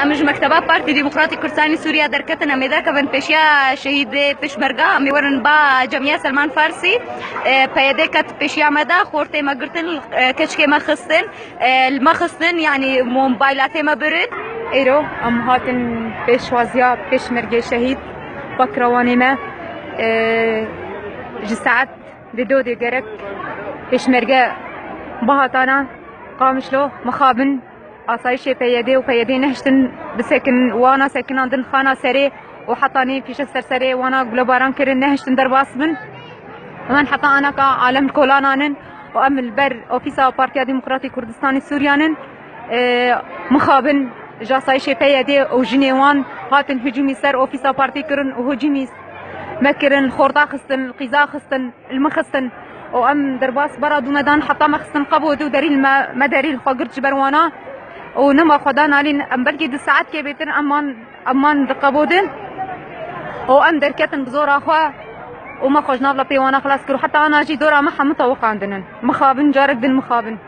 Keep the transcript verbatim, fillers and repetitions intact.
Em ji Mekteba Partî Demokratîk Kurdistanê Sûriye derketin, em ê derkevin pêşiya şehîdê pêşmerga, em ê werin ba Cemiya Selman Farsî. E, P Y D ket pêşiya me de, xortê me girtin, e, keçikê me xistin, e, li me xistin, yanî mobaylatê me birin. Îro em hatin pêşwaziya pêşmergê şehîd Bakrawanê me, e, ji saet di do de gerek pêşmerge bihatana Qamişlo mixabin. Asayişê P Y D û P Y D nehiştin bisekinin, wana sekinandin xana serê û hetanî fîşek ser serê wana gulebaran kirin, nehiştin derbas bin. Hemen heta anaka alem li kolanan in û em li ber ofîsa Partiya Demokratîk Kurdistanê Sûriyan in. E, mixabin ji asayişê P Y D û jinê wan hatin hicûmî ser ofîsa partî kirin û hicûmî me kirin, xorta xistin, qîza xistin, li min xistin û em derbas bera dû me dan heta me xistin qebû dû derî li me, me derî li xwe girt ji ber wana û nema xwe da nalîn. Em belkî du saetkê bêtir em man, em man di qebû din û em derketin bi zora xwe û me xwe ji nav lepê wana xilas kir û heta ana jî dora me hemû tawiqandinin. Mixabin, carek din mixabin.